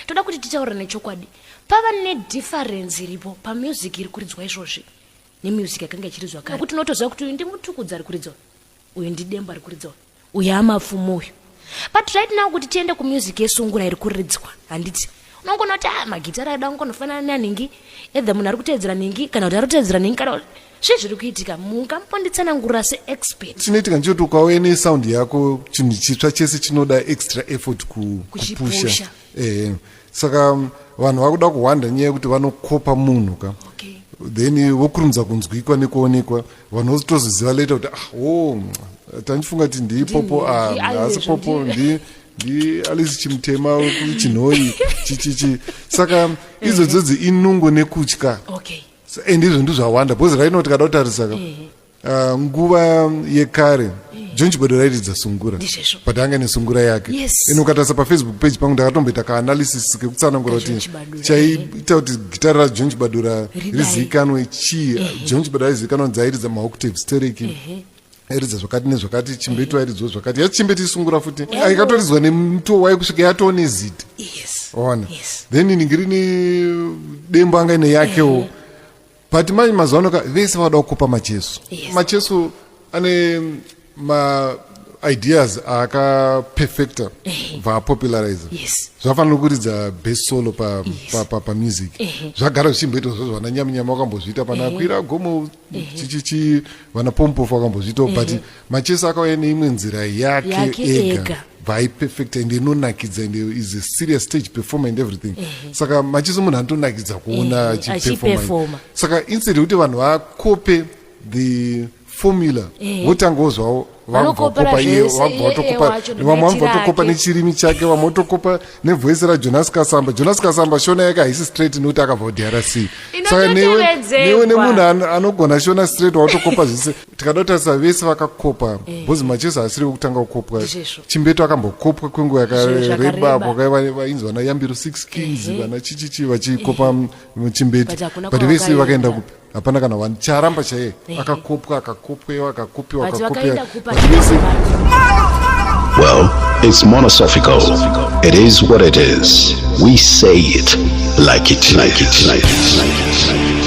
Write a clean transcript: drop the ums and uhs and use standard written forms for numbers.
Toda kuti titaure nechokwadi, pava nedifference iripo pamusic iri kuridzwa izvozvi nemusic yakanga ichiridzwa kare, nekuti unotoziva kuti uyu ndiMutukudzi ari kuridzwa, uyu ndiDembo ari kuridzwa, uyu aMapfumo uyu. But right now, kuti tiende kumusic yesungura iri kuridzwa, handiti unongona kuti ah, magitara ada ungonofanana nanhingi, either munhu ari kuteedzera nhingi kana kuti ari kuteedzera nhingi, kana zvii zviri kuitika? Mungambonditsanangurira seexpert? Chinoitika ndechekuti ukauya nesound yako, chinhu chitsva chese chinoda extra effort kupusha. Kuchipusha. Saka vanhu vakuda kuhwanda nyaya yekuti vanokopa munhu ka, then vokurumidza kunzwikwa nekuonekwa. Vanhu votozoziva later kuti, ah, oh, tandifunga kuti ndiPopo. Ndi- Ah, haasi aizvo, Popo, ndi Alice Chimutema wekuChinhoi, chichichi. Saka idzodzodzi inungo nekutya. And izvo ndizvawanda, because right now tikada kutarisa ka, nguva yekare John Chibadura airidza sungura, Ndizvezvo. but anga nesungura yake. Ino ukatarisa paFacebook page pangu, ndakatomboita kaanalysis kekutsanangura KaJohn kuti Chibadura, chaiita kuti gitara raJohn Chibadura Ridai. rizivikanwe chii. John Chibadura aizivikanwa kunzi airidza maoctaves tereki, airidza zvakati nezvakati. Chimbetu airidzwa zvakati, yachimbeti isungura futi, ikatoridzwa nemutoo wayo kusvika yatoo nezita. Ona. Then ningirini Dembo anga ine yakewo, but manje mazuva ano ka vese vada kukopa Macheso. Macheso ane maideas aakaperfecta, vaapopulariza. Zvafanira kuridza bass solo pamusic pa zvagara zvichimboitwa zvozvo. Vana Nyaminyama vakambozviita, pana Kwira Gomo, chichichi, vana Pompofu vakambozviitawo, but Macheso akauya neimwe nzira yake, Yake ega, ega. Vaiperfecta and inonakidza and is a serious stage performer and everything. Saka Macheso munhu anotonakidza kuona achiperforma. Achiperforma. Saka instead yekuti vanhu vakope the formula, votangawo zvavo, Vanokopera vabva iye, zvese, vabva iye vatokopa wacho vamwe, vabva nemaitiro vatokopa ake. Nechirimi chake, vamwe votokopa nevoice raJonas Kasamba. Jonas Kasamba shona yake haisi straight nekuti akabva kuDRC. Saka Inototevedzerwa. newe nemunhu anogona shona straight, watokopa zvese. Tikada kutarisa vese vakakopa, because Macheso asiri wekutanga kukopwa. Ndizvezvo. Chimbeto akambokopwa kwenguva Zvinhu yakareba. zvakareba. Apo vainzi vana Yambiro Six Kings, vana chichichi vachikopa Chimbeto, But hakuna but vese kwavakaenda. vakaenda kupi? Hapana kana one charamba chaiye akakopwa, akakopwewa, akakopiwa, But akakopiwa, vakaenda kupa but vese Well, it's monosophical. It is what it is. We say it like it, like it, like it, like it.